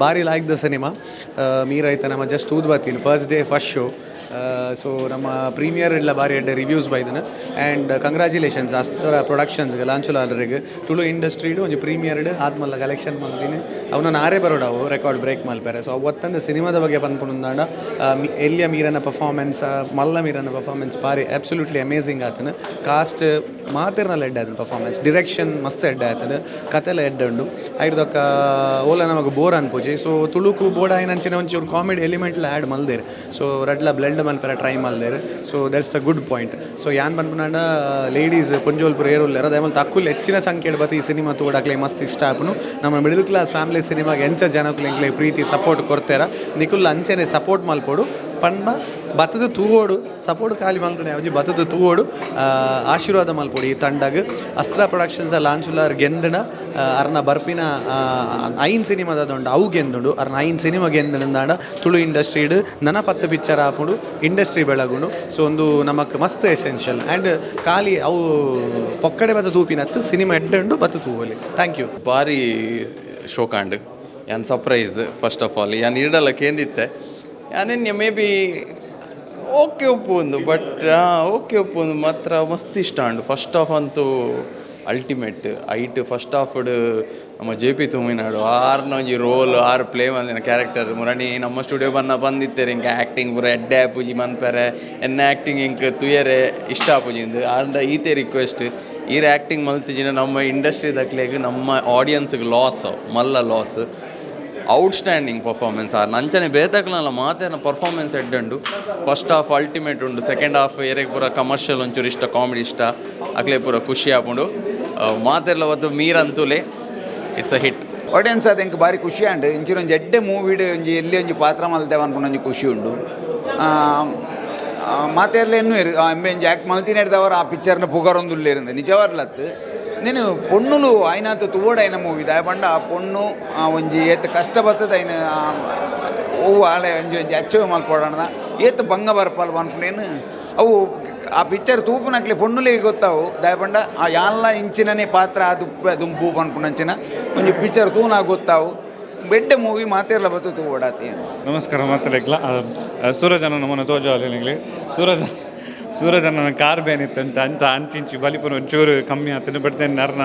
ಬಾರಿ ಲಾಯ್ಕ್ ದ ಸಿನಿಮಾ ಮೀರಾ. ಐತ ನಮ್ಮ ಜಸ್ಟ್ ತೂದು ಬತ್ತೀನಿ, ಫಸ್ಟ್ ಡೇ ಫಸ್ಟ್ ಶೋ. ಸೊ ನಮ್ಮ ಪ್ರೀಮಿಯರ್ ಇಲ್ಲ ಬಾರಿ ಎಡ್ಡೆ ರಿವ್ಯೂಸ್ ಬೈದನ. ಆ್ಯಂಡ್ ಕಂಗ್ರ್ಯಾಚುಲೇಷನ್ಸ್ ಅಸ್ತ್ರ ಪ್ರೊಡಕ್ಷನ್ಸ್ಗೆ, ಲಾಂಚುಲಾಲರಿಗೆ. ತುಳು ಇಂಡಸ್ಟ್ರಿಡು ಒಂಜಿ ಪ್ರೀಮಿಯರ್ಡ್ ಆತ್ಮಲ್ಲ ಕಲೆಕ್ಷನ್ ಮಲ್ದಿನಿ. ಅವನ ಆರೇ ಬರೋಡವು ರೆಕಾರ್ಡ್ ಬ್ರೇಕ್ ಮಲ್ಪೆರೆ. ಸೊ ಅವತ್ತಂದ ಸಿನಿಮಾದ ಬಗ್ಗೆ ಪನ್ಪುಂಡಾಂಡ, ಎಲ್ಲಿಯ ಮೀರನ ಪರ್ಫಾರ್ಮೆನ್ಸ್, ಮಲ್ಲ ಮೀರನ ಪರ್ಫಾರ್ಮೆನ್ಸ್ ಬಾರಿ ಅಬ್ಸಲ್ಯೂಟ್ಲಿ ಅಮೇಸಿಂಗ್ ಆತನ. ಕಾಸ್ಟ್ ಮಾತೆರ್ನಲ್ಲ ಎಡ್ಡೆ ಆತನ. ಪರ್ಫಾರ್ಮೆನ್ಸ್, ಡಿರೆಕ್ಷನ್ ಮಸ್ತ್ ಎಡ್ಡೆ ಆತನ. ಕತೆಲ ಎಡ್ಡೆ ಉಂಡು. ಐಡ್ದೊಕ್ಕ ಓಲ ನಮಗೆ ಬೋರ್ ಅನ್ಪುಜಿ. ಸೊ ತುಳುಕು ಬೋರ್ಡ್ ಆಯಿನಂಚಿನ ಒಂಚೂರು ಕಾಮಿಡಿ ಎಲಿಮೆಂಟ್ಲ ಆ್ಯಡ್ ಮಲ್ದೇರು. ಸೊ ರಡ್ಲ ಬ್ಲೆಂಡ್ ಮಲ್ಪೆರೆ try ಮಲ್ದೇರು. So that's a good point. So ಯಾನ್ ಪನ್ಪುನಾಂಡ, ಲೇಡೀಸ್, ಪೊಂಜೋಲ್ಪುರ ಏರುಲ್ಲೆರ್, ಅದೇ ತಕ್ಕುಲ್ ಹೆಚ್ಚಿನ ಸಂಖ್ಯೆಡ್ ಬತ್ತಿ ಈ ಸಿನಿಮಾ ತೂಡಕ್ಲೆ ಮಸ್ತ್ ಇಷ್ಟ ಆಪುನು. ನಮ್ಮ ಮಿಡಲ್ ಕ್ಲಾಸ್ ಫ್ಯಾಮಿಲಿ ಸಿನಿಮಾಗೆ ಎಂಚ ಜನಕ್ಕುಲು ಎಂಕ್ಲೆ ಪ್ರೀತಿ ಸಪೋರ್ಟ್ ಕೊಡ್ತೇರ, ನಿಕುಲ್ ಅಂಚೆನೆ ಸಪೋರ್ಟ್ ಮಲ್ಪೊಡು ಪಂಡ ಬತ್ತದ ತೂವೋಡು. ಸಪೋರ್ಟ್ ಖಾಲಿ ಮಲ್ತನೆ ಅವಜಿ, ಬತ್ತದ ತೂವೋಡು, ಆಶೀರ್ವಾದ ಮಲ್ಪೊಡು ಈ ತಂಡಗ್. ಅಸ್ತ್ರ ಪ್ರೊಡಕ್ಷನ್ಸ್ ಲಾಂಚುಲಾರ್ ಗೆಂದಣ ಅರ್ನ ಬರ್ಪಿನ ಐನ್ ಸಿನಿಮಾದ ಉಂಡು, ಅವು ಗೆಂದುಂಡು. ಅರ್ನ ಐನ್ ಸಿನಿಮಾ ಗೆಂದಣ ತುಳು ಇಂಡಸ್ಟ್ರಿಡ್ ನನ 10 ಪಿಕ್ಚರ್ ಆಪುಂಡು, ಇಂಡಸ್ಟ್ರಿ ಬೆಳಗುಂಡು. ಸೊ ಒಂದು ನಮಕ್ ಮಸ್ತ್ ಎಸೆನ್ಷಿಯಲ್. ಆ್ಯಂಡ್ ಖಾಲಿ ಅವು ಪೊಕ್ಕಡೆ ಬತ್ತ ತೂಪಿನತ್ತು, ಸಿನಿಮಾ ಎಡ್ಡೆ ಉಂಡು, ಬತ್ತು ತೂವಲಿ. Thank you. ಭಾರಿ ಶೋಕಾಂಡ್. ಯಾನ್ ಸರ್ಪ್ರೈಸ್. ಫಸ್ಟ್ ಆಫ್ ಆಲ್ ಯಾನ್ ಇರಡಲ್ಲ ಕೇಂದಿತ್ತೆ. ಯಾನೆನ್ಯ ಮೇ ಬಿ ಓಕೆ ಒಪ್ಪು ಒಂದು, ಬಟ್ ಓಕೆ ಒಪ್ಪು ಒಂದು ಮಾತ್ರ ಮಸ್ತ್ ಇಷ್ಟ ಉಂಡು. ಫಸ್ಟ್ ಹಾಫ್ ಅಂತೂ ಅಲ್ಟಿಮೇಟ್ ಐಟ್. ಫಸ್ಟ್ ಹಾಫ್ಡ್ ನಮ್ಮ ಜೆ ಪಿ ತುಮಿನಾಡು ಆರ್ನ ಒಂಜಿ ರೋಲ್, ಆರ್ ಪ್ಲೇ ಮಂದಿನ ಕ್ಯಾರೆಕ್ಟರ್. ಮುರಣಿ ನಮ್ಮ ಸ್ಟುಡಿಯೋ ಬನ್ನ ಬಂದಿತ್ತಾರೆ, ಇಂಕ ಆ್ಯಕ್ಟಿಂಗ್ ಪೂರ ಎಡ್ಡೆ ಆಪುಜಿ ಮನ್ಪೆರೆ, ಎನ್ನ ಆ್ಯಕ್ಟಿಂಗ್ ಇಂಕ್ ತುಯರೆ ಇಷ್ಟ ಆಪುಜಿ ಇಂದು. ಆಂಡ ಈತೆ ರಿಕ್ವೆಸ್ಟ್, ಈರ್ ಆ್ಯಕ್ಟಿಂಗ್ ಮಲ್ತಿಜಿನ ನಮ್ಮ ಇಂಡಸ್ಟ್ರಿ ದಕ್ಲೆಗ್, ನಮ್ಮ ಆಡಿಯನ್ಸ್ಗೆ ಲಾಸ್, ಮಲ್ಲ ಲಾಸ್. ಔಟ್ಸ್ಟ್ಯಾಂಡಿಂಗ್ ಪರ್ಫಾರ್ಮೆನ್ಸ್ ಆರ್. ನಂಚನೆ ಬೇತಕ್ಲಲ್ಲ ಮಾತೇನ ಪರ್ಫಾರ್ಮೆನ್ಸ್ ಎಡ್ಡೆ ಉಂಡು. ಫಸ್ಟ್ ಹಾಫ್ ಅಲ್ಟಿಮೇಟ್ ಉಂಡು. ಸೆಕೆಂಡ್ ಹಾಫ್ ಏರೆಗ್ ಪೂರ ಕಮರ್ಷಿಯಲ್ ಒಂಚೂರು ಇಷ್ಟ, ಕಾಮಿಡಿ ಇಷ್ಟ, ಅಕ್ಲೆ ಪೂರ ಖುಷಿ ಆಪುಂಡು. ಮಾತೆರ್ಲ ಒತ್ತು ಮೀರಂತುಲೆ. It's a hit. Audience ಅದು ಎಂಕ್ ಬಾರಿ ಖುಷಿ ಆಂಡ್. ಇಂಚಿನ ಒಂಜಿ ಎಡ್ಡೆ ಮೂವಿಡ್ ಒಂಜಿ ಎಲ್ಲಿ ಒಂಜಿ ಪಾತ್ರ ಮಲ್ತೇವೆ ಅನ್ಕೊಂಡು ಒಂಜಿ ಖುಷಿ ಉಂಡು. ಮಾತೆರ್ಲ ಎನ್ನುವೆರ್ ಎಂಬೆ ಒಂಜಿ ಆ್ಯಕ್ಟ್ ಮಲ್ತಿನೆಡ್ದವರು ಆ ಪಿಕ್ಚರ್ನ ಪುಗರೊಂದುಲ್ಲೇರಿಂದ. ನಿಜವಾಗ್ಲತ್ತು, ನೀನು ಪೊಣ್ಣುಲು ಆಯ್ನಾತ ತೂವೊಡಾಯಿನ ಮೂವಿ. ದಾಯ ಪಂಡ ಆ ಪೊಣ್ಣು ಆ ಒಂಜಿ ಏತ್ ಕಷ್ಟ ಬರ್ತದೆ, ಐನ ಹೂವು ಆಳೆ ಒಂಜಿ ಒಂಜಿ ಅಚೀವ್ ಮಲ್ಪೊಡಣ, ಏತ್ ಬಂಗ ಬರ್ಪಲ್ ಪನ್ಪುನೇನು ಅವು ಆ ಪಿಕ್ಚರ್ ತೂಪುನಕ್ಲೆ ಪೊಣ್ಣುಲಿಗೆ ಗೊತ್ತಾವು. ದಾಯ ಪಂಡ ಆ ಯಾನ್ಲ ಇಂಚಿನನೇ ಪಾತ್ರ ಅದು ದುಂಬು ಪನ್ಪುನಂಚಿನ ಒಂಜಿ ಪಿಕ್ಚರ್ ತೂನ ಗೊತ್ತಾವು. ಬೆಡ್ಡೆ ಮೂವಿ, ಮಾತೆರ್ಲ ಬತ್ತು ತೂವೊಡಾತಿ. ನಮಸ್ಕಾರ ಮಾತಲೆಗ್ಲ. ಸೂರಜನ ನಮ್ಮನ್ನು ತೋಜಾಲಿ. ಸೂರಜ ಸೂರಜನ ಕಾರ್ ಬೇನಿತ್ತು ಅಂತ ಅಂತ ಅಂಚಿಂಚಿ ಬಲಿಪುನ ಒಂಚೂರು ಕಮ್ಮಿ ಆಗ್ತದೆ. ಬಟ್ then ಅರ್ನ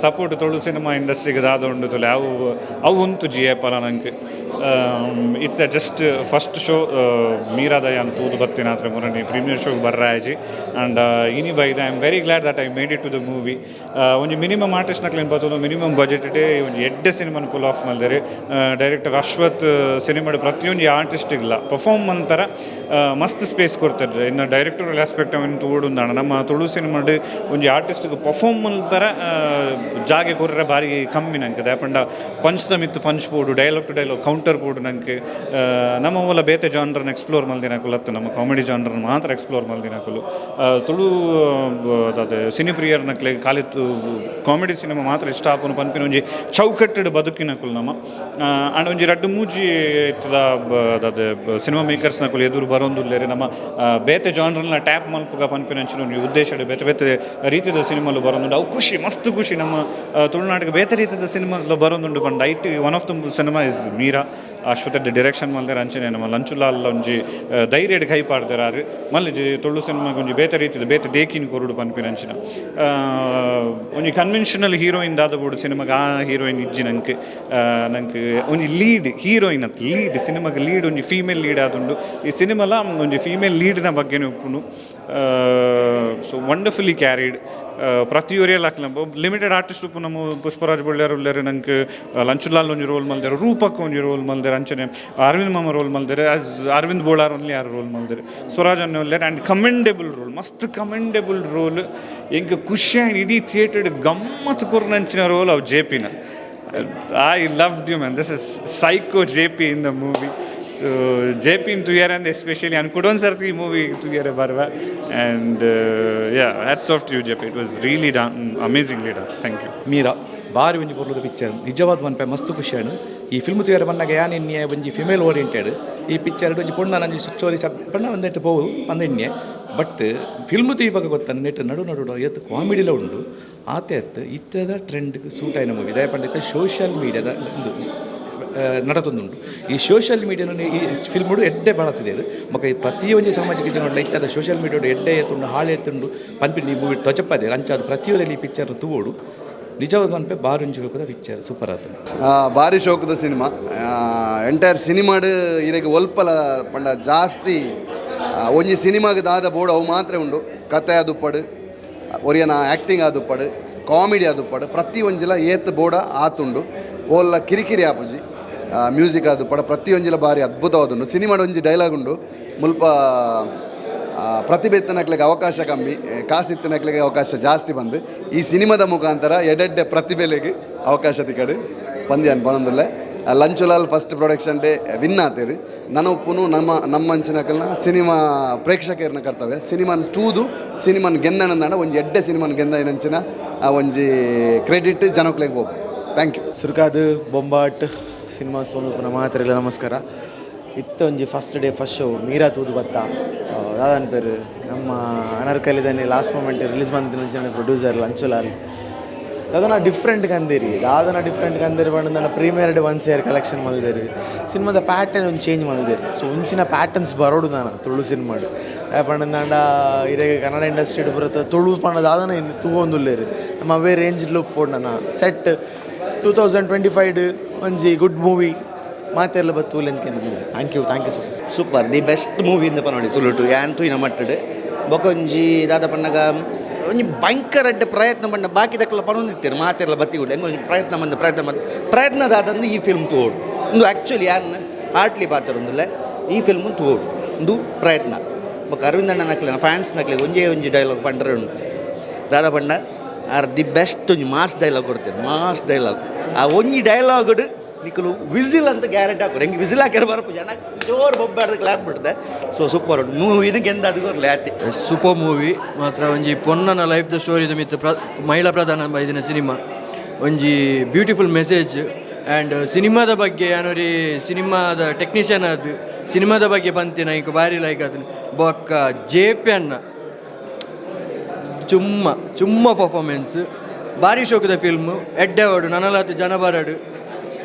ಸಪೋರ್ಟ್ ತುಳು ಸಿನಿಮಾ ಇಂಡಸ್ಟ್ರಿಗೆ ದಾದ ಉಂಡು ತುಲೆ, ಅವು ಅವು ಉಂತು ಜಿ ಏಪಲ ನಂಗೆ. ಇತ್ತೆ ಜಸ್ಟ್ ಫಸ್ಟ್ ಶೋ ಮೀರಾದ ಯಾನ್ ತೂದು ಬತ್ತಿನ ಆತ್ರ ಮುರಣಿ ಪ್ರೀಮಿಯರ್ ಶೋಗೆ ಬರ್ರಾಜಿ ಆ್ಯಂಡ್ ಇನಿ ಬೈದ. I am very glad that I made it to the movie. ಒಂಜಿ ಮಿನಿಮಮ್ ಆರ್ಟಿಸ್ಟ್ ನಕ್ಲೇನು ಬತ್ತೊಂದು, ಮಿನಿಮಮ್ ಬಜೆಟ್ ಒಂಜಿ ಎಡ್ಡೆ ಸಿನಿಮಾನ ಪುಲ್ ಆಫ್ ಮಲ್ದೇರಿ. ಡೈರೆಕ್ಟರ್ ಅಶ್ವಥ್ ಸಿನಿಮಾಡ್ ಪ್ರತಿಯೊಂಜಿ ಆರ್ಟಿಸ್ಟ್ ಇಲ್ಲ ಪರ್ಫಾರ್ಮ್ ಮನ್ಪರ ಮಸ್ತ್ ಸ್ಪೇಸ್ ಕೊಡ್ತಾರೆ. ಇನ್ನು ಡೈರೆಕ್ಟೋರಿಯಲ್ ಆಸ್ಪೆಕ್ಟ್ ಅವನ್ ತೂಡುಂದಾಣ, ನಮ್ಮ ತುಳು ಸಿನಿಮಾಡ್ ಒಂಜಿ ಆರ್ಟಿಸ್ಟ್ಗೆ ಪರ್ಫಾರ್ಮ್ ಮಲ್ಪರ ಜಾಗೆ ಕೊರ್ರೆ ಬಾರಿ ಕಮ್ಮಿ ನಂಗೆ. ದಾಯಪಂಡ ಪಂಚ್ದ ಮಿತ್ತು ಪಂಚ್ ಪೋಡು, ಡೈಲಾಗ್ ಟು ಡೈಲಾಗ್ ಕೌಂಟರ್ ಪೋಡು ನಂಗೆ. ನಮ್ಮ ಮೂಲ ಬೇತೆ ಜಾನ್ರನ್ನ ಎಕ್ಸ್ಪ್ಲೋರ್ ಮಲ್ದಿನಕುಲು ಅತ್ತು, ನಮ್ಮ ಕಾಮಿಡಿ ಜಾನ್ರನ್ನ ಮಾತ್ರ ಎಕ್ಸ್ಪ್ಲೋರ್ ಮಲ್ದಿನಕುಲು. ತುಳು ಅದೇ ಸಿನಿ ಪ್ರಿಯರ್ನಕ್ಲೆ ಖಾಲಿ ಕಾಮಿಡಿ ಸಿನಿಮಾ ಮಾತ್ರ ಇಷ್ಟ ಆಪುನು ಪನ್ಪಿನ ಒಂಜಿ ಚೌಕಟ್ಟೆಡ್ ಬದುಕಿನಕುಲು ನಮ್ಮ. ಆಂಡ ಒಂಜಿ ರಡ್ಡು ಮೂಜಿ ಇತ್ತದ ಅದೇ ಸಿನಿಮಾ ಮೇಕರ್ಸ್ ನಕುಲು ಎದುರು ಬರೋಂದುಲ್ಲೇರಿ. ನಮ್ಮ ಬೇತೆ ಜಾನ್ರನ್ನ ಟ್ಯಾಪ್ ಮಲ್ಪುಗ ಪನ್ಪಿನ ಅಂಚಿನ ಒಂಜಿ ಉದ್ದೇಶಡ್ ಬೇತೆ ಬೇತೆ ರೀತಿದ ಸಿನಿಮಾಲು ಬರೋದುಂಡು. ಅವು ಖುಷಿ, ಮಸ್ತ್ ಖುಷಿ. ನಮ್ಮ ತುಳುನಾಡಿಗೆ ಬೇತೆ ರೀತಿದ ಸಿನಿಮಾಸ್ ಬರೋದುಂಡು ಪಂಡ ಐಟ್ one of the cinema is Meera. Ashwath direction ಮಲ್ದೇರ್. ಅಂಚನೆ ನಮ್ಮ ಲಂಚುಲಾಲ್ ಒಂಜಿ ಧೈರ್ಯಡ್ ಕೈ ಪಾಡ್ದಾರ. ಆರು ಮಲ್ಲಿ ತುಳು ಸಿನಿಮಾಗೆ ಒಂಜಿ ಬೇತೆ ರೀತಿದ ಬೇತೆ ದೇಕಿನ ಕೊರುಡು ಪನ್ಪಿನ ಅಂಚಿನ. ಒಂಜಿ ಕನ್ವೆನ್ಷನಲ್ ಹೀರೋಯಿನ್ ದಾದ ಬೋಡು ಸಿನಿಮಾಗೆ, ಆ ಹೀರೋಯಿನ್ ಇಜ್ಜಿ ನಂಗೆ. ನಂಗೆ ಒಂಜಿ ಲೀಡ್ ಹೀರೋಯಿನ್ ಅತ್, ಲೀಡ್, ಸಿನಿಮಾಗೆ ಲೀಡ್ ಒಂಜಿ ಫೀಮೇಲ್ ಲೀಡ್ ಆದುಂಡು. ಈ ಸಿನಿಮಾಲ ಒಂಜಿ ಫೀಮೇಲ್ ಲೀಡ್ನ ಬಗ್ಗೆನೇ ಉಪ್ಪುಂಡು. ಸೊ ವಂಡರ್ಫುಲಿ ಕ್ಯಾರಿಡ್. ಪ್ರತಿಯೊರಿಯಲ್ ಹಾಕ್ಲ ಲಿಮಿಟೆಡ್ ಆರ್ಟಿಸ್ಟ್ ಉಪ್ಪು. ನಮ್ಮ ಪುಷ್ಪರಾಜ್ ಬೊಳ್ಳ್ಯಾರ್ ಉಲ್ಲೇರು ನಂಗೆ, ಲಂಚುಲಾಲ್ ಒಂಜಿ ರೋಲ್ ಮಲ್ದೇರು, ರೂಪಕ್ ಒಂಜಿ ರೋಲ್ ಮಲ್ದೇರು, ಅಂಚನೆ ಅರವಿಂದ್ ಮಾಮ ರೋಲ್ ಮಲ್ದೇರು. ಆಸ್ ಅರವಿಂದ್ ಬೋಳಾರ್ ಒನ್ಲಿ ಯಾರು ರೋಲ್ ಮಲ್ದೇರು. ಸ್ವರಾಜ್ ಅನ್ನ ಉಲ್ಲೇರು. ಆ್ಯಂಡ್ ಕಮೆಂಡೆಬಲ್ ರೋಲ್, ಮಸ್ತ್ ಕಮೆಂಡೆಬಲ್ ರೋಲ್. ಎಂಕ್ ಖುಷಿ ಆಯ್ತು. ಇಡೀ ಥಿಯೇಟರ್ ಗಮ್ಮತ್ ಕೊರ್ನಂಚಿನ ರೋಲ್ ಅವು ಜೆ ಪಿನ. I love you, man. This is psycho JP in the movie. So J ಪಿನ್ ತುಯರ್ ಅಂದ್ ಎಸ್ಪೆಷಲಿ ನಾನು ಕುಡೊಂದು ಸರ್ತಿ ಈ ಮೂವಿ ತುಯರೆ ಬರ್ವ. And yeah, hats off to you, JP. It was really done, amazingly done. Thank you. Meera ಬಾರಿ ಒಂಜಿ ಪೊರ್ಲುದ ಪಿಕ್ಚರ್. ನಿಜವಾದ ಮನ್ಪೆ ಮಸ್ತ್ ಖುಷಿ ಆಂಡ್. ಈ ಫಿಲ್ಮ್ ತೂಯರ ಬನ್ನಗ ಯಾನ್ ಎನ್ನಿಯೆ, ಒಂಜಿ ಫಿಮೇಲ್ ಓರಿಯೆಂಟೆಡ್ ಈ ಪಿಕ್ಚರ್, ಒಂಜಿ ಪೊಣ್ಣ ನಂಜಿ ಸ್ಟೋರಿ ಸಬ್ ಪಣ್ಣ ಒಂದೆಟ್ಟು ಪೋವು ಪಂದ್ ಎಣ್ಣೆ. ಬಟ್ ಫಿಲ್ಮ್ ತೂಯಿಬಾಗ ಗೊತ್ತ ನೆಟ್ ನಡು ನಡು ಏತ್ ಕಾಮಿಡಿಲ ಉಂಡು. ಆತೆ ಅತ್ತು, ಇತ್ತದ ಟ್ರೆಂಡ್ಗೆ ಸೂಟ್ ಆಯಿನ ಮೂವಿ. ದಾಯ ಪಂಡ ಸೋಷಿಯಲ್ ಮೀಡಿಯಾದ ಒಂದು ನಡತೊಂದುಂಡು. ಈ ಸೋಷಿಯಲ್ ಮೀಡಿಯಾನು ಈ ಫಿಲ್ಮುಡು ಎಡ್ಡೆ ಬಳಸಿದೆರ್. ಬೊಕ ಈ ಪ್ರತಿಯೊಂಜಿ ಸಾಮಾಜಿಕ ಜನ ಇತ್ತದ ಸೋಷಿಯಲ್ ಮೀಡಿಯಾಡು ಎಡ್ಡೆ ಎತ್ತುಂಡು ಹಾಳೆ ಎತ್ತುಂಡು ಪನ್ಪಿನ ಈ ಮೂವಿ ತೊಜಪ್ಪದೆ. ಅಂಚಾದ್ ಪ್ರತಿಯೊಂದು ಈ ಪಿಕ್ಚರ್ ತೂವೊಡು. ನಿಜವಾದ ಪನ್ಪೆ ಬಾರುಂಜಿ ಪಿಕ್ಚರ್ ಸೂಪರ್ ಆತಂಡ್. ಭಾರಿ ಶೋಕದ ಸಿನಿಮಾ. ಎಂಟೈರ್ ಸಿನಿಮಾಡ್ ಇರೆಗ್ ಒಲ್ಪಲ ಪಂಡ ಜಾಸ್ತಿ ಒಂಜಿ ಸಿನಿಮಾಗ್ ದಾದ ಬೋಡು ಅವು ಮಾತ್ರ ಉಂಡು. ಕತೆ ಆದುಪ್ಪಡು, ಒರಿಯನ ಆ್ಯಕ್ಟಿಂಗ್ ಆದುಪ್ಪಡು, ಕಾಮಿಡಿ ಆದುಪ್ಪಡು, ಪ್ರತಿ ಒಂಜಿಲ ಏತ್ ಬೋಡ ಆತುಂಡು. ಓಲ್ಲ ಕಿರಿಕಿರಿ ಆಪುಜಿ. ಮ್ಯೂಸಿಕ್ ಆದುಪ್ಪಡ ಪ್ರತಿಯೊಂಜಿಲ ಭಾರಿ ಅದ್ಭುತವಾದುಂಡು. ಸಿನಿಮಾಡ್ ಒಂಜಿ ಡೈಲಾಗ್ ಉಂಡು, ಮುಲ್ಪ ಪ್ರತಿಭೆ ಇತ್ತಿನಕ್ಲೆಗ್ ಅವಕಾಶ ಕಮ್ಮಿ, ಕಾಸಿತ್ತಿನಕ್ಲೆಗ್ ಅವಕಾಶ ಜಾಸ್ತಿ ಬಂದು. ಈ ಸಿನಿಮಾದ ಮುಖಾಂತರ ಎಡೆಡ್ಡೆ ಪ್ರತಿಭೆಲೆಗ್ ಅವಕಾಶ ತಿಕ್ಕಡು ಪಂದ್ಯಾನ್ ಪನೊಂದುಲ್ಲೆ. Lanchulal first production day win ಆತೇರು. ನನ ಉಪ್ಪುನು ನಮ್ಮ ನಮ್ಮಂಚಿನಕಲ್ನ ಸಿನಿಮಾ ಪ್ರೇಕ್ಷಕರನ್ನ ಕರ್ತವ್ಯ ಸಿನಿಮಾನ್ ತೂದು ಸಿನಿಮಾನ್ ಗೆಂದಣಂದಾಂಡ ಒಂಜಿ ಎಡ್ಡೆ ಸಿನಿಮಾನ್ ಗೆಂದೈನಂಚಿನ ಆ ಒಂಜಿ ಕ್ರೆಡಿಟ್ ಜನಕ್ಲೆಗ್ ಬೋಪು. Thank you. ಸುರ್ಕಾದ್ ಬೊಂಬಾಟ್ ಸಿನಿಮಾ ಸೋನುಪುನ ಮಾತ್ರೆಲ್ಲ ನಮಸ್ಕಾರ. ಇತ್ತ ಒಂಜಿ first day first show Meera ತೂದು ಬತ್ತ. ದಾದನ್ ಪೇರು ನಮ್ಮ ಅನರ್ಕಲಿದನೆ last moment release ಮಂತಿನ producer Lanchulal ದಾದನ different ಕಂದಿರಿ. ದಾದನ different ಕಂದಿರಿ ಪಂಡ ನನ್ನ premier day 1 CR collection ಮಲ್ದೇರಿ. ಸಿನಿಮಾದ ಪ್ಯಾಟರ್ನ್ ಒಂದು ಚೇಂಜ್ ಮಲ್ದೇರಿ. ಸೊ ಮುಂಚಿನ ಪ್ಯಾಟರ್ನ್ಸ್ ಬರೋಡು ದಾನ ತುಳು ಸಿನಿಮಾಡ್ ಪಂಡಂದಾಂಡ ಇರೆಗ್ ಕನ್ನಡ ಇಂಡಸ್ಟ್ರಿ ಬರುತ್ತೆ ತುಳು ಪಂಡ ದಾದನ ಇನ್ನು ತೂವೊಂದುಲ್ಲೇರು. ನಮ್ಮ ಅವೇ ರೇಂಜ್ ಲುಕ್ ಪೋಡ್ ಸೆಟ್ 2025 ಒಂಜಿ ಗುಡ್ ಮೂವಿ ಮಾತೆಲ್ಲ ಬತ್ತೂಲೆ ಅಂತ. Thank you, thank you so much. Super, the best movie ಇಂದ ಪನೊಲಿ ತುಳುಟು ಯಾನ್ ತೂಯಿನ ಮಟ್ಟಡ್. ಬೊಕೊಂಜಿ ದಾದ ಪನ್ನಗ ಒಂಜಿ ಭಯಂಕರ ಅಡ್ಡ ಪ್ರಯತ್ನ ಪಂಡ ಬಾಕಿ ದಕ್ಕಲ ಪನೊಂದಿತ್ತೆರ್ ಮಾತೆರ್ಲ ಬತ್ತಿ ಕೂಡ್ಲೆ. ಒಂಜಿ ಪ್ರಯತ್ನ ಬಂದು ಪ್ರಯತ್ನ ಬಂದು ಪ್ರಯತ್ನ ದಾದಂದು ಈ ಫಿಲ್ಮ್ ತೂವೊಡು. ಉಂದು ಆ್ಯಕ್ಚುಲಿ ಯಾನ್ ಹಾರ್ಟ್ಲಿ ಪಾತೆರೊಂದುಲ್ಲೆ. ಈ ಫಿಲ್ಮ್ ತೂವೊಡು, ಉಂದು ಪ್ರಯತ್ನ. ಬೊಕ ಅರವಿಂದ ಅಣ್ಣನಕ್ಲೆನ ಫ್ಯಾನ್ಸ್ ನಕ್ಲೆಗ್ ಒಂಜೇ ಒಂಜಿ ಡೈಲಾಗ್ ಪಂಡ್ರೆ ಉಂಡು. ದಾದ ಪಂಡ are the best ಒಂಜಿ ಮಾಸ್ ಡೈಲಾಗ್ ಕೊಡ್ತೇನೆ. ಮಾಸ್ ಡೈಲಾಗ್, ಆ ಒಂಜಿ ಡೈಲಾಗ್ಡ್ ನಿಕುಲು ವಿಸಿಲ್ ಅಂತ ಗ್ಯಾರಂಟಿ ಹಾಕೋರು. ಹೆಂಗೆ ವಿಸಿಲ್ ಹಾಕ್ಯಾರ ಬರಪು ಜನ ಜೋರು ಬೊಬ್ಬಾಡ್ದು ಕ್ಲಾಪ್ ಬಿಡ್ದೆ. ಸೊ ಸೂಪರ್ ಉಂಟು ಮೂವಿ. ಇದಕ್ಕೆ ಎಂದ ಅದು ಕೊರ್ಲೆ ಆತಿ. ಸೂಪರ್ ಮೂವಿ ಮಾತ್ರ. ಒಂಜಿ ಪೊನ್ನನ ಲೈಫ್ದ ಸ್ಟೋರಿದ ಮಿತ್ತು ಮಹಿಳಾ ಪ್ರಧಾನ ಬೈದಿನ ಸಿನಿಮಾ. ಒಂಜಿ beautiful message. And ಸಿನಿಮಾದ ಬಗ್ಗೆ ಯಾನೊರಿ ಸಿನಿಮಾದ ಟೆಕ್ನಿಷಿಯನ್ ಅದು ಸಿನಿಮಾದ ಬಗ್ಗೆ ಬಂತಿನ ಇಂಕ್ ಬಾರಿ ಲೈಕ್ ಆತನ. ಬೊಕ್ಕ ಜೆ ಪಿ ಅಣ್ಣ ಚುಮ್ಮ ಚುಮ್ಮ ಪರ್ಫಾರ್ಮೆನ್ಸ್. ಬಾರಿ ಶೋಕದ ಫಿಲ್ಮ್. ಎಡ್ಡೆ ಅವಡು ನನಲಾತ್ ಜನ ಬರಡು.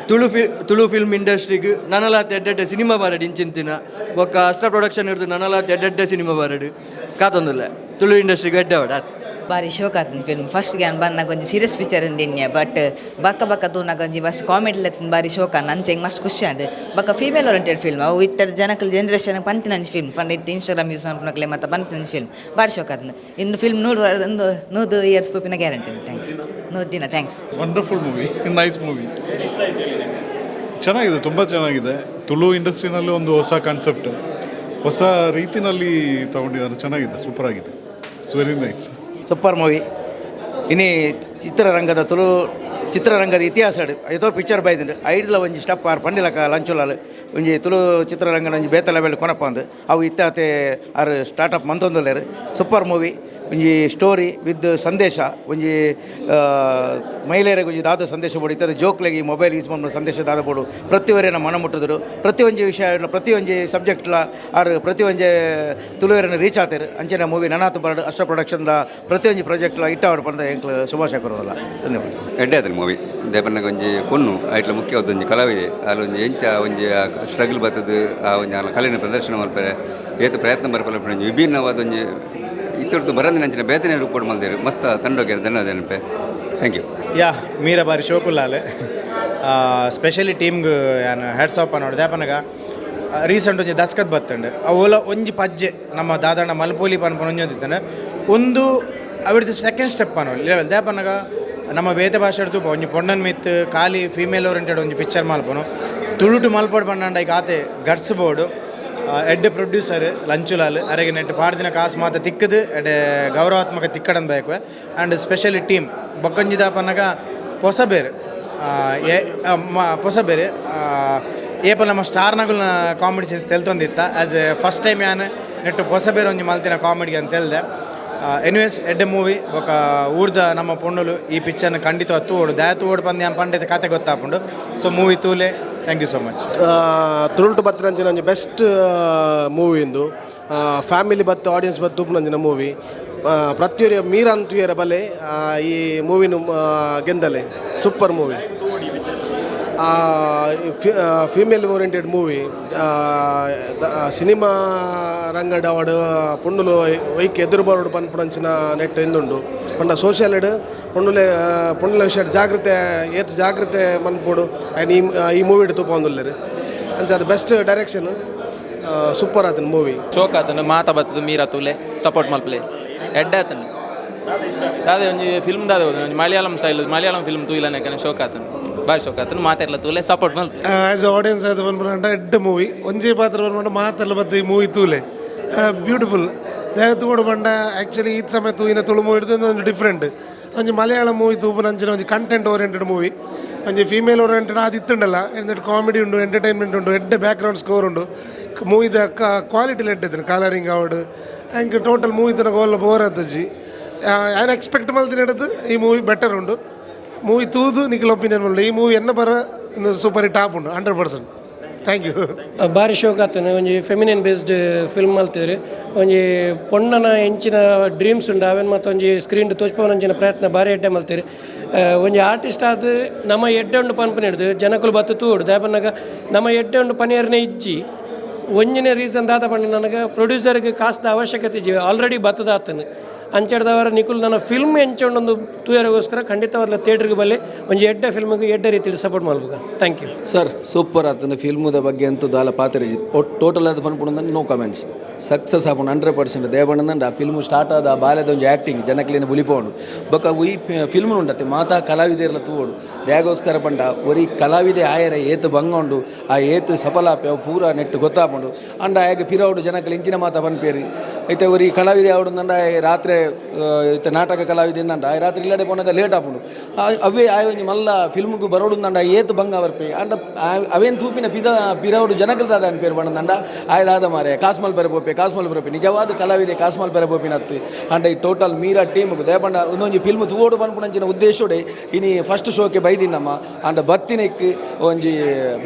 ತುಳು ಫಿಲ್ಮ್ ಇಂಡಸ್ಟ್ರಿಗೆ ನನಲಾತ್ ಎಡ್ಡೆಡ್ಡೆ ಸಿನಿಮಾ ಬರಡು ಇಂಚಿಂತಿನ. ಬೊಕ್ಕ ಅಸ್ತ್ರ ಪ್ರೊಡಕ್ಷನ್ ಇರ್ದು ನನಲಾತ್ ಎಡ್ಡೆಡ್ಡೆ ಸಿನಿಮಾ ಬರಡು ಕಾತೊಂದುಲ್ಲೆ. ತುಳು ಇಂಡಸ್ಟ್ರಿಗೆ ಎಡ್ಡೆ ಅವಡು ಆತ್. ಬಾರಿ ಶೋಕ್ ಆತನ ಫಿಲ್ಮ್. ಫಸ್ಟ್ ಯಾನ್ ಬನ್ನಾಗ ಒಂಜಿ ಸೀರಿಯಸ್ ಪಿಕ್ಚರ್ ಉಂದಿನ್ಯ, ಬಟ್ ಬಕ್ಕ ಬಕ್ಕ ತೂನಾಗ ಒಂಜಿ ಮಸ್ತ್ ಕಾಮಿಡಿ ಬಾರಿ ಶೋಕ್ ಆನ್. ಅಂಚೆ ಮಸ್ತ್ ಖುಷಿ ಆಂಡ್. ಬಕ್ಕ female oriented film. ಅವು ಇತ್ತರ ಜನಕಲ್ ಜನರೇಷನ್ ಪಂತಿನ ಒಂಜಿ ಫಿಲ್ಮ್ ಪಂಡ ಇತ್ತೆ ಇನ್ಸ್ಟಾಗ್ರಾಮ್ ಯೂಸ್ ಮಲ್ಪುನಕ್ಲೆ ಮತ್ತೆ ಪಂತಿನ ಒಂಜಿ ಫಿಲ್ಮ್. ಬಾರಿ ಶೋಕ್ ಆತನ. ಇನ್ನು ಫಿಲ್ಮ್ 100 ಒಂದು 100 ಇಯರ್ಸ್ ಪೋಪಿನ ಗ್ಯಾರಂಟಿ. Thanks 100 ದಿನ thanks. Wonderful movie, nice movie. ಚೆನ್ನಾಗಿದೆ, ತುಂಬ ಚೆನ್ನಾಗಿದೆ. ತುಳು ಇಂಡಸ್ಟ್ರಿನಲ್ಲಿ ಒಂದು ಹೊಸ ಕಾನ್ಸೆಪ್ಟ್, ಹೊಸ ರೀತಿನಲ್ಲಿ ತಗೊಂಡಿದ್ದಾರೆ. ಚೆನ್ನಾಗಿದೆ, ಸೂಪರ್ ಆಗಿದೆ. It's very nice. Super movie. ಇನಿ ಚಿತ್ರರಂಗದ ತುಳು ಚಿತ್ರರಂಗದ ಇತಿಹಾಸ ಏತೋ ಪಿಕ್ಚರ್ ಬೈದಿಂಡು. ಐಡ್ಲ ಒಂಜಿ ಸ್ಟೆಪ್ ಆರ್ ಪಂಡಿಲಕ ಲಂಚುಲಾಲ್ ಒಂಜಿ ತುಳು ಚಿತ್ರರಂಗನ ಒಂಜಿ ಬೇತೆ ಲೆವೆಲ್ ಕೊನಪಂದು. ಅವು ಇತ್ತಾತೆ ಆರ್ ಸ್ಟಾರ್ಟಪ್ ಮಂತೊಂದುಲ್ಲೆರ್. Super movie. ಒಂಜಿ ಸ್ಟೋರಿ ವಿತ್ ಸಂದೇಶ. ಒಂಜಿ ಮಹಿಳೆಯರಿಗೆ ಒಂಜಿ ದಾದ ಸಂದೇಶ ಬೋಡು, ಇತ್ತದ ಜೋಕ್ಲೆಗ್ ಈ ಮೊಬೈಲ್ ಯೂಸ್ ಮಲ್ಪುನ ಸಂದೇಶ ದಾದ ಬೋಡು ಪ್ರತಿಯೊರಿನ ಮನ ಮುಟ್ಟುದ್ರು. ಪ್ರತಿಯೊಂಜಿ ವಿಷಯ, ಪ್ರತಿಯೊಂಜಿ ಸಬ್ಜೆಕ್ಟ್ಲ ಆರ್ ಪ್ರತಿಯೊಂಜಿ ತುಳುವೆರನ್ನ ರೀಚ್ ಆತೆರ್. ಅಂಚನೆ ಮೂವಿ ನನಾತ್ ಬರಡ್. ಅಷ್ಟ ಪ್ರೊಡಕ್ಷನ್ದ ಪ್ರತಿಯೊಂಜಿ ಪ್ರಾಜೆಕ್ಟ್ಲ ಇಟ್ಟಾವಡ್ ಪಂಡ ಎಂಕ್ಲು ಶುಭಾಶಯ ಕೊರೋಲ್ಲ. ಧನ್ಯವಾದ. ಎಡ್ಡೆ ಆತನ ಮೂವಿ. ದೇಪನ್ನಗ ಒಂಜಿ ಪೊಣ್ಣು ಐಟ್ಲ ಮುಖ್ಯವಾದ ಒಂಜಿ ಕಲಾವಿದೆ. ಅಲ್ಲಿ ಒಂಜಿ ಎಂಚ ಒಂಜಿ ಸ್ಟ್ರಗಲ್ ಬರ್ತದೆ, ಆ ಒಂಜಿ ಆಲ ಕಲೆನ ಪ್ರದರ್ಶನ ಮಲ್ಪರೆ ಏತ್ ಪ್ರಯತ್ನ ಬರ್ಪಲ್ಲ, ಒಂಜಿ ವಿಭಿನ್ನವಾದ ಒಂಜಿ ಇತ್ತೊರ್ದು ಬರಂದಿನ ಅಂಚಿನ ಬೇತನೆ ರೂಪೋಡು ಮಲ್ದೇರು. ಮಸ್ತ್ ತಂಡೋಗ್ಯಾರ. ಧನ್ಯವಾದ ನೆನಪೆ. Thank you. ಯಾ, ಮೀರ ಬಾರಿ ಶೋಕುಲ್ಲಾಲೆ. ಸ್ಪೆಷಲಿ ಟೀಮ್ಗೆ ಯಾನ್ ಹ್ಯಾಟ್ಸ್ ಆಫ್ ನೋಡಿದೆ. ಪನಗ ರೀಸೆಂಟ್ ಒಂಜಿ ದಸ್ಕತ್ ಬತ್ತಂಡು. ಅವುಲ ಒಂಜಿ ಪಜ್ಜೆ ನಮ್ಮ ದಾದಣ್ಣ ಮಲ್ಪೋಲಿ ಪನ್ಪುನ ಒಂಜಿ ಒಂದಿತ್ತಂಡು. ಒಂದು ಅವಿಡ್ದು ಸೆಕೆಂಡ್ ಸ್ಟೆಪ್ ಪನೊಲಿ ಲೆವೆಲ್. ದಾಪನಗ ನಮ್ಮ ಬೇತೆ ಭಾಷೆ ತೂಪ ಒಂಜಿ ಪೊಣ್ಣನ್ ಮಿತ್ ಖಾಲಿ ಫೀಮೇಲ್ ಓರಿಯೆಂಟೆಡ್ ಒಂಜಿ ಪಿಕ್ಚರ್ ಮಲ್ಪನು. ತುಳುಟು ಮಲ್ಪೋಡು ಪನ್ನಂಡ ಈಗ ಆತೆ ಗಟ್ಸ್ ಬೋಡು. ಎಡ್ಡೆ ಪ್ರೊಡ್ಯೂಸರ್ ಲಂಚುಲಾಲ್ ಅರೆಗೆ ನೆಟ್ ಪಾಡ್ದಿನ ಕಾಸು ಮಾತ ತಿಕ್ಕದು ಎಡ್ಡೆ ಗೌರವಾತ್ಮಕ ತಿಕ್ಕಡನ್ ಬೇಕು. And specially team. ಬೊಕ್ಕೊಂಜಿದ ಪನ್ನಗ ಪೊಸ ಬೇರೆ ಪೊಸ ಬೇರೆ ಏಪ ನಮ್ಮ ಸ್ಟಾರ್ನಗುಲ್ನ ಕಾಮಿಡಿ ಸೀನ್ಸ್ ತೆಲ್ತೊಂದಿತ್ತ. As A first time ಯಾನ್ ನೆಟ್ಟು ಪೊಸ ಬೇರೆ ಒಂಜಿ ಮಲ್ತಿನ ಕಾಮಿಡಿ ಅಂತ ತೆಲ್ದೆ. ಎನಿವೇಸ್, ಎಡ್ಡೆ ಮೂವಿ. ಬೊಕ ಊರ್ದ ನಮ್ಮ ಪೊಣ್ಣುಲು ಈ ಪಿಕ್ಚರ್ನ ಖಂಡಿತ ತೂವೊಡು. ದಾಯ ತೂವೊಡು ಪಂದ್ ಯಾನ್ ಪಂಡಿತ ಕತೆ ಗೊತ್ತಾಪುಂಡು. ಸೊ ಮೂವಿ ತೂಲೆ. Thank you so much. ತುಳುಟು ಬತ್ತಿನಂಚಿನ ಒಂಜಿ ಬೆಸ್ಟ್ ಮೂವಿ ಇಂದು. ಫ್ಯಾಮಿಲಿ ಬತ್ತು ಆಡಿಯನ್ಸ್ ಬತ್ತು ತೂಪುನಂಚಿನ ಮೂವಿ. ಪ್ರತಿಯೊರಿ ಮೀರಾನ್ ತೂಯರ ಬಲೆ. ಈ ಮೂವಿನು ಗೆಂದಲೆ. Super movie. Female oriented movie. Cinema ರಂಗಡ್ award ಪೊಣ್ಣುಲು ಒಯ್ಕ್ ಎದುರು ಬರೋಡು ಪನ್ಪುನಂಚಿನ ನೆಟ್ ಇಂದುಂಡು. ಪಂಡ ಸೋಷಿಯಲ್ ಪೊಣ್ಣುಲೆ ಪೊಣ್ಣುಲೆ ವಿಷಯ ಜಾಗೃತೆ, ಏತ್ ಜಾಗೃತೆ ಮನ್ಪೊಡು ಆ್ಯಂಡ್ ಈ ಈ ಮೂವಿಡ್ ತೂಪೊಂದುಲ್ಲೆರ್. ಅಂಚ ಅದು best direction, super ಆತನ ಮೂವಿ. ಶೋಕ್ ಆತನ ಮಾತ ಬತ್ತದ ಮೀರಾ ತೂಲೆ ಸಪೋರ್ಟ್ ಮಲ್ಪಲೆ ಎಡ್ಡೆ ಆತನ ದಾದೆ ಒಂಜಿ ಫಿಲ್ಮ್ ದಾದೆ ಒಂಜಿ ಮಲಯಾಳಂ ಸ್ಟೈಲ್ ಮಲಯಾಳಂ ಫಿಲ್ಮ್ ತೂಯಿಲನೆ ಶೋಕ್ ಆತನ ಬಾರಿ ಶೋಕ್ ಆತನ ಮಾತೆರ್ಲ ತೂಲೆ ಸಪೋರ್ಟ್ ಮಲ್ಪಲೆ. ಆಸ್ ಆಡಿಯನ್ಸ್ ಆದ ಪನ್ಪುನಂಡ ಎಡ್ಡೆ ಮೂವಿ. ಒಂಜೇ ಪಾತ್ರ ಪನ್ಪುಂಡ ಮಾತೆಲ್ಲ ಬತ್ತ ಈ ಮೂವಿ ತೂಲೆ ಬ್ಯೂಟಿಫುಲ್. ದಾಯೆ ತೂವೊಡು ಪಂಡ ಆ್ಯಕ್ಚುಲಿ ಈತ್ ಸಮಯ ತೂಯಿನ ತುಳು ಮೂವಿ ಹಿಡ್ದು ಒಂಜಿ ಡಿಫ್ರೆಂಟ್ ಒಂಜಿ ಮಲಯಾಳ ಮೂವಿ ತೂಪುನಂಚಿನ ಒಂಜಿ content oriented movie. ಒಂಜಿ ಫೀಮೇಲ್ ಓರಿಯೆಂಟೆಡ್ ಆದ್ ಇತ್ತುಂಡಲ್ಲ ಎಂದೆಟ್ ಕಾಮಿಡಿ ಉಂಡು, ಎಂಟರ್ಟೈನ್ಮೆಂಟ್ ಉಂಡು, ಎಡ್ಡೆ ಬ್ಯಾಕ್ಗ್ರೌಂಡ್ ಸ್ಕೋರ್ ಉಂಡು. ಮೂವಿದ ಕ್ವಾಲಿಟಿ ಎಡ್ಡೆ ಇತ್ತುಂಡು, ಕಲರಿಂಗ್ ಆವಡ್ ಅಂಕ್ ಟೋಟಲ್ ಮೂವಿ ತನಕ ಓಲ್ಲ ಬೋರ್ ಆತಜಿ. ಯಾನ್ ಎಕ್ಸ್ಪೆಕ್ಟ್ ಮಲ್ತಿನ ಹಿಡಿದು ಈ ಮೂವಿ ಬೆಟರ್ ಉಂಡು. ಮೂವಿ ತೂದು ನಿಖಿಲ್ ಒಪಿನಿಯನ್ ಮಲ್ಪುಲೆ. ಈ ಮೂವಿ ಎನ್ನ ಬರ ಸೂಪರ್ ಹಿಟ್ ಆಪುಂಡು 100%. Thank you. ಬಾರಿ ಶೋಕ್ ಆತನ ಒಂಜಿ feminine based film ಮಲ್ತಿದ್ರು. ಒಂಜಿ ಪೊಣ್ಣನ ಎಂಚಿನ ಡ್ರೀಮ್ಸ್ ಉಂಡು ಅವೇನು ಮತ್ತು ಒಂಜಿ ಸ್ಕ್ರೀನ್ ತೋಜ್ಪವನಂಚಿನ ಪ್ರಯತ್ನ ಬಾರಿ ಎಡ್ಡೆ ಮಲ್ತೀರಿ. ಒಂಜಿ ಆರ್ಟಿಸ್ಟ್ ಆದ್ ನಮ್ಮ ಎಡ್ಡೆ ಉಂಡು ಪನ್ಪುನ ಹಿಡ್ದು ಜನಕುಲು ಬತ್ತು ತೂಡು ದಾಯೆ ನಮ್ಮ ಎಡ್ಡೆ ಉಂಡು ಪನಿಯರ್ನೇ ಇಜ್ಜಿ. ಒಂಜಿನ ರೀಸನ್ ದಾದ ಪಂಡ ನನಗೆ ಪ್ರೊಡ್ಯೂಸರ್ಗೆ ಕಾಸ್ದ ಅವಶ್ಯಕತೆ ಇಜ್ಜಿ, ಆಲ್ರೆಡಿ ಬತ್ತದ ಆತನು ಅಂಚೆಡ್ದವರ ನಿಕುಲ್ ನನ್ನ ಫಿಲ್ಮ್ ಎಂಚೊಂಡೊಂದು ತೂಯರಿಗೋಸ್ಕರ ಖಂಡಿತವಾಗ್ಲ ಥಿಯೇಟ್ರಿಗೆ ಬಲ್ಲೆ ಒಂಜಿ ಎಡ್ಡೆ ಫಿಲ್ಮಿಗೆ ಎಡ್ಡೆ ರೀತಿಯಲ್ಲಿ support ಮಲ್ಪುಗ. Thank you. Sir super ಆತನ ಫಿಲ್ಮುದ ಬಗ್ಗೆ ಅಂತೂ ದಾಲ ಪಾತೆರ ಟೋಟಲ್ ಅದು ಪನ್ಪುಂಡು no comments. Success ಆಪುಂಡು 100%. ದೇವಣ್ಣಂದ ಆ ಫಿಲ್ಮ್ ಸ್ಟಾರ್ಟ್ ಆದ ಆ ಬಾಲ್ಯದ ಒಂಜಿ ಆ್ಯಕ್ಟಿಂಗ್ ಜನಕ್ಲೇನು ಬುಲಿಪೋಂಡು ಬೊಕ್ಕ ಈ ಫಿಲ್ಮ್ ಉಂಡತ್ತೆ ಮಾತಾ ಕಲಾವಿದೆರ್ಲ ತೂವೊಡು. ದ್ಯಾಗೋಸ್ಕರ ಪಂಡ ಒರಿ ಕಲಾವಿದೆ ಆಯರ ಏತು ಬಂಗ ಉಂಡು ಆ ಏತು ಸಫಲ ಆಪೆ ಅವು ಪೂರ ನೆಟ್ಟು ಗೊತ್ತಾಪುಂಡು. ಅಂಡ ಆಯಗ್ ಪಿರವುಡು ಜನಕ್ಲು ಇಂಚಿನ ಮಾತ ಪನ್ಪೇರಿ ಐತೆ ಒರಿ ಕಲಾವಿದೆ ಆವಡುಂದಂಡ ರಾತ್ರಿ ಇತ್ತೆ ನಾಟಕ ಕಲಾವಿದೆ ಇಂದಂಡ ಆಯ್ ರಾತ್ರಿ ಇಲ್ಲಡೆ ಪೋನಾಗ ಲೇಟ್ ಆಪುಂಡು. ಅವೇ ಆಯ್ ಒಂಜಿ ಮಲ್ಲ ಫಿಲ್ಮ್ಗ್ ಬರೋಡುಂದಂಡ ಏತು ಬಂಗ ಬರ್ಪೆ ಅಂಡ ಅವೇನು ತೂಪಿನ ಪಿದ ಪಿರವುಡು ಜನಕ್ಲು ದಾದ ಅನ್ಪೇರು ಪಂಡಂದಂಡ ಆಯ್ ದಾದ ಮಾರೆ ಕಾಸ್ಮಲ್ ಪೆರೆ ಪೋಪೆ ಕಾಸ್ಮಲ್ ಪೆರಪೆ ನಿಜವಾದ ಕಲಾವಿದೆ ಕಾಸ್ಮಲ್ ಪೆರೆ ಪೋಪಿನತ್ತು. ಅಂಡ ಈ ಟೋಟಲ್ ಮೀರಾ ಟೀಮ್ಗ್ ದಯಪಂಡ ಒಂದೊಂಜಿ ಫಿಲ್ಮ್ ತೂವೊಡು ಪನ್ಪುನಂಚಿನ ಉದ್ದೇಶೋಡೆ ಇನಿ ಫಸ್ಟ್ ಶೋಕೆ ಬೈದಿನಮ್ಮ. ಅಂಡ ಬತ್ತಿನೆಕ್ ಒಂಜಿ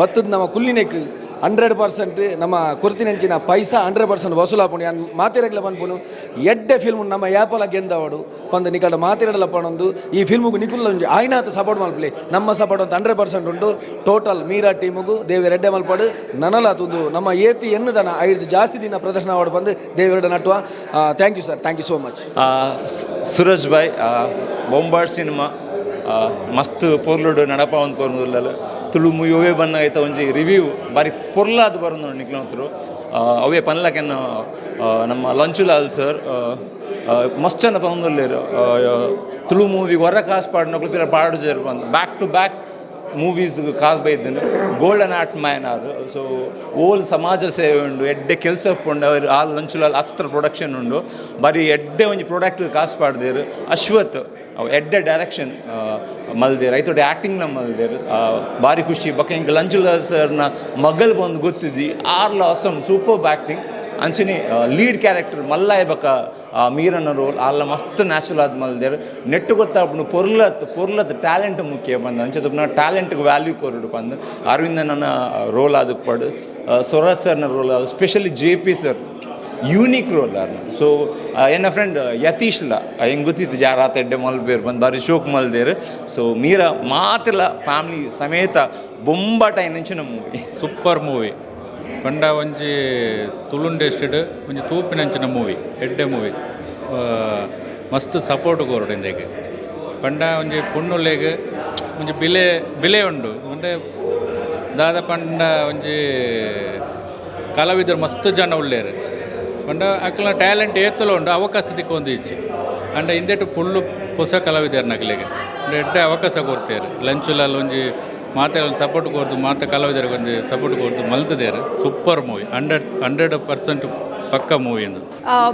ಬತ್ತದ ನಮ್ಮ ಕುಲ್ಲಿನೆಕ್ 100% ನಮ್ಮ ಕೊರ್ತಿನಂಚಿನ ಪೈಸಾ 100% ವಸೂಲಾಪುಂಡು. ಯಾನ್ ಮಾತೆರಗ್ಲ ಪನ್ಪುನು ಎಡ್ಡೆ ಫಿಲ್ಮ್ ನಮ್ಮ ಯಾಪಲ ಗೆಂದವಡು ಪಂದ್ ನಿಕಲ್ಡ ಮಾತೆರಡಲ ಪನೊಂದು ಈ ಫಿಲ್ಮ್ಗು ನಿಕುಲ್ಲ ಒಂಜಿ ಆಯ್ನಾತ್ ಸಪೋರ್ಟ್ ಮಲ್ಪಲೆ ನಮ್ಮ ಸಪೋರ್ಟ್ ಅಂತ 100% ಉಂಡು. ಟೋಟಲ್ ಮೀರಾ ಟೀಮುಗು ದೇವೆರ್ ಎಡ್ಡೆ ಮಲ್ಪಡು ನನಲ ತುಂದು ನಮ್ಮ ಏತಿ ಎನ್ನುದನ ಐದು ಜಾಸ್ತಿ ದಿನ ಪ್ರದರ್ಶನ ಆವಡ್ ಬಂದು ದೇವೆರಡ ನಟುವ. Thank you sir, thank you so much. Suraj Bhai Bombat cinema ಮಸ್ತ್ ಪೊರ್ಲುಡು ನಡಪಾವಂದು ಕೊರ್ನುಲ್ಲಲ್ಲ ತುಳು ಮೂವಿ ಒವೇ ಬನ್ನ ಐತ ಒಂಜಿ ರಿವ್ಯೂ ಬಾರಿ ಪೊರ್ಲಾದ್ ಬರೋದು ನಿಕ್ಲಂತರು. ಅವೇ ಪನ್ಲಕೆನ್ ನಮ್ಮ ಲಂಚುಲಾಲ್ ಸರ್ ಮಸ್ತ್ ಚಂದ ಪನೊಂದುಲ್ಲೆರ್. ತುಳು ಮೂವಿ ಹೊರ ಕಾಸು ಪಾಡ್ನಕ್ಲು ಪಿರ ಪಾಡುಜೆರ್ ಬಂದು back to back movies ಕಾಸ್ ಬೈದನು golden art man ಆರು. ಸೊ ಓಲ್ ಸಮಾಜ ಸೇವೆ ಉಂಡು, ಎಡ್ಡೆ ಕೆಲಸ ಉಂಡು. ಅವರು ಆಲ್ ಲಂಚುಲಾಲ್ ಅಕ್ಸ್ತ್ರ ಪ್ರೊಡಕ್ಷನ್ ಉಂಡು, ಬಾರಿ ಎಡ್ಡೆ ಒಂಜಿ ಪ್ರಾಡಕ್ಟ್ ಕಾಸು ಪಾಡ್ದೇರು. ಅಶ್ವಥ್ ಅವು ಎಡ್ಡೆ ಡೈರೆಕ್ಷನ್ ಮಲ್ದೇರು, ಐತೊಟ್ಟು ಆ್ಯಕ್ಟಿಂಗ್ನ ಮಲ್ದೇರು, ಭಾರಿ ಖುಷಿ. ಬೊಕ್ಕ ಎಂಕ್ ಲಂಚುಲಾಲ್ ಸರ್ನ ಮಗಲ್ ಬಂದು ಗೊತ್ತಿದ್ದಿ ಆರ್ಲ awesome super acting. ಅಂಚನೆ ಲೀಡ್ ಕ್ಯಾರೆಕ್ಟರ್ ಮಲ್ಲಾಯ ಬೊಕ್ಕ ಮೀರನ ರೋಲ್ ಆಲ್ಲ ಮಸ್ತ್ ನ್ಯಾಚುರಲ್ ಆದ್ ಮಲ್ದೇರು. ನೆಟ್ಟು ಗೊತ್ತಾಪುಂಡು ಪೊರ್ಲತ್ ಪೊರ್ಲತ್ ಟ್ಯಾಲೆಂಟ್ ಮುಖ್ಯ ಬಂದು ಅಂಚೆ ಟ್ಯಾಲೆಂಟ್ಗೆ ವ್ಯಾಲ್ಯೂ ಕೊರಡು ಬಂದು ಅರವಿಂದನ ರೋಲ್ ಆದಕ್ಕೆ ಸ್ವರಾಜ್ ಸರ್ನ ರೋಲ್ ಆದ specially J P sir unique role ಆರ್ನ. ಸೊ ಎನ್ನ ಫ್ರೆಂಡ್ ಯತೀಶ್ಲ ಹೆಂಗೆ ಗೊತ್ತಿತ್ತು ಜಾರಾತ ಎಡ್ಡೆ ಮಲ್ಬೇರು ಬಂದು ಬಾರಿ ಶೋಕ್ ಮಲ್ದೇರು. ಸೊ ಮೀರಾ ಮಾತೆಲ್ಲ ಫ್ಯಾಮಿಲಿ ಸಮೇತ ಬೊಂಬಾಟ ನಂಚಿನ movie. Super movie ಪಂಡ ಒಂಜಿ ತುಳುಂಡೆಸ್ಟೆಡ್ ಒಂಜಿ ತೂಪಿನಂಚಿನ ಮೂವಿ ಎಡ್ಡೆ ಮೂವಿ ಮಸ್ತ್ ಸಪೋರ್ಟ್ ಕೊರಡು ಇಂದೆಗ್. ಪಂಡ ಒಂಜಿ ಪೊಣ್ಣುಲೆಗ್ ಒಂಜಿ ಬಿಲೆ ಬಿಲೆ ಉಂಡು ಅಂದರೆ ದಾದ ಪಂಡ ಒಂಜಿ ಕಲಾವಿದರು ಮಸ್ತ್ ಜನ ಉಳ್ಳೇರು ಪಂಡ ಅಕ್ಲೆನ ಟ್ಯಾಲೆಂಟ್ ಏತುಲ ಉಂಡು ಅವಕಾಶ ತಿಕ್ಕೊಂದು ಇಜ್ಜಿ. ಅಂಡ ಇಂದೆಟ್ ಫುಲ್ಲು ಪೊಸ ಕಲಾವಿದರ್ ನಕ್ಲೆಗ್ ಎಡ್ಡೆ ಅವಕಾಶ ಕೊರ್ತೆರ್. ಲಂಚುಲಾಲ್ ಒಂಜಿ ಮಾತೆಲ್ಲ ಸಪೋರ್ಟ್ ಕೊರ್ದು ಮಾತ ಕಲಾವಿದರಿಗೆ ಒಂಜಿ ಸಪೋರ್ಟ್ ಕೊರ್ದು ಮಲ್ತುದೆರ್. ಸೂಪರ್ ಮೂವಿ 100% ಪಕ್ಕ ಮೂವಿ ಇಂದು.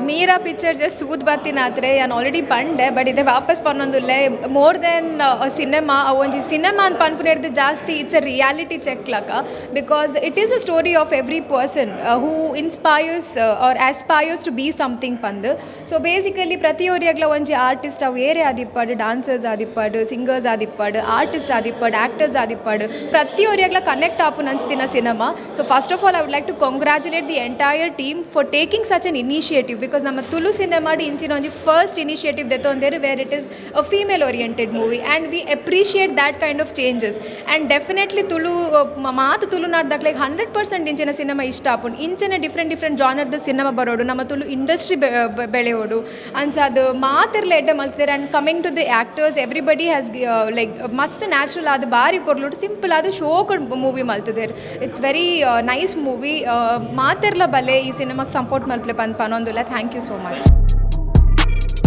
ಮೀರಾ ಪಿಕ್ಚರ್ ಜಸ್ಟ್ ಸೂದ್ ಬತ್ತಿನಾತ್ರೆ ಯಾನ್ ಆಲ್ರೆಡಿ ಪಂಡೆ ಬಟ್ ಇದೆ ವಾಪಸ್ ಪನ್ನೊಂದುಲ್ಲೆ. More than cinema ಒಂಜಿ ಸಿನಿಮಾ ಅಂತ ಪನ್ಪುನೆರ್ದ್ ಜಾಸ್ತಿ it's a reality check ಲಕ, because it is a story of every person who inspires or aspires to be something ಪಂದ್. ಸೊ ಬೇಸಿಕಲಿ ಪ್ರತಿಯೊರಿಯಾಗ್ಲ ಒಂಜಿ ಆರ್ಟಿಸ್ಟ್ ಅವು ಏರೇ ಆದಿಪ್ಪಡ್, ಡಾನ್ಸರ್ಸ್ ಆದಿಪ್ಪಡ್, ಸಿಂಗರ್ಸ್ ಆದಿಪ್ಪಡ್, ಆರ್ಟಿಸ್ಟ್ ಆದಿಪ್ಪಡ್, ಆ್ಯಕ್ಟರ್ಸ್ ಆದಿಪ್ಪಡ್, ಪ್ರತಿಯೊರಿಯಾಗ್ಲ connect ಆಪುನಂಚಿನ cinema. So first of all I would like to congratulate the entire team for taking such an initiative. initiative, because ನಮ್ಮ ತುಳು ಸಿನಿಮಾಡ್ ಇಂಚಿನ ಒಂಜಿ ಫಸ್ಟ್ ಇನಿಷಿಯೇಟಿವ್ ದೆತ್ತೊಂದೇರು, where it is a female oriented movie, and we appreciate that kind of changes. And definitely Tulu ಮಾತು ತುಳುನಾಡ್ದಾಗ್ಲೆಗ್ 100% ಇಂಚಿನ cinema ಇಷ್ಟ ಆಪುಂಡು. ಇಂಚಿನ ಡಿಫ್ರೆಂಟ್ ಡಿಫ್ರೆಂಟ್ ಜಾನರ್ದ ಸಿನಿಮಾ ಬರೋಡು, ನಮ್ಮ ತುಳು ಇಂಡಸ್ಟ್ರಿ ಬೆಳೆಯೋಡು. ಅಂಚಾದ್ ಮಾತೆರ್ಲ ಎಡ್ಡೆ ಮಲ್ತಿದ್ದಾರೆ. And coming to the actors, everybody has like ಮಸ್ತ್ ನ್ಯಾಚುರಲ್ ಆದ್, ಬಾರಿ ಪೊರ್ಲುಡು, ಸಿಂಪಲ್ ಆದ್ ಶೋಕ್ movie ಮಲ್ತಿದ್ದಾರೆ. It's very nice movie. ಮಾತೆರ್ಲ ಬಲೆ, ಈ ಸಿನಿಮಾಗೆ ಸಪೋರ್ಟ್ ಮಲ್ಪಲೆ ಪಂದ್ ಪನೊಂದುಲ್ಲ. Thank you so much.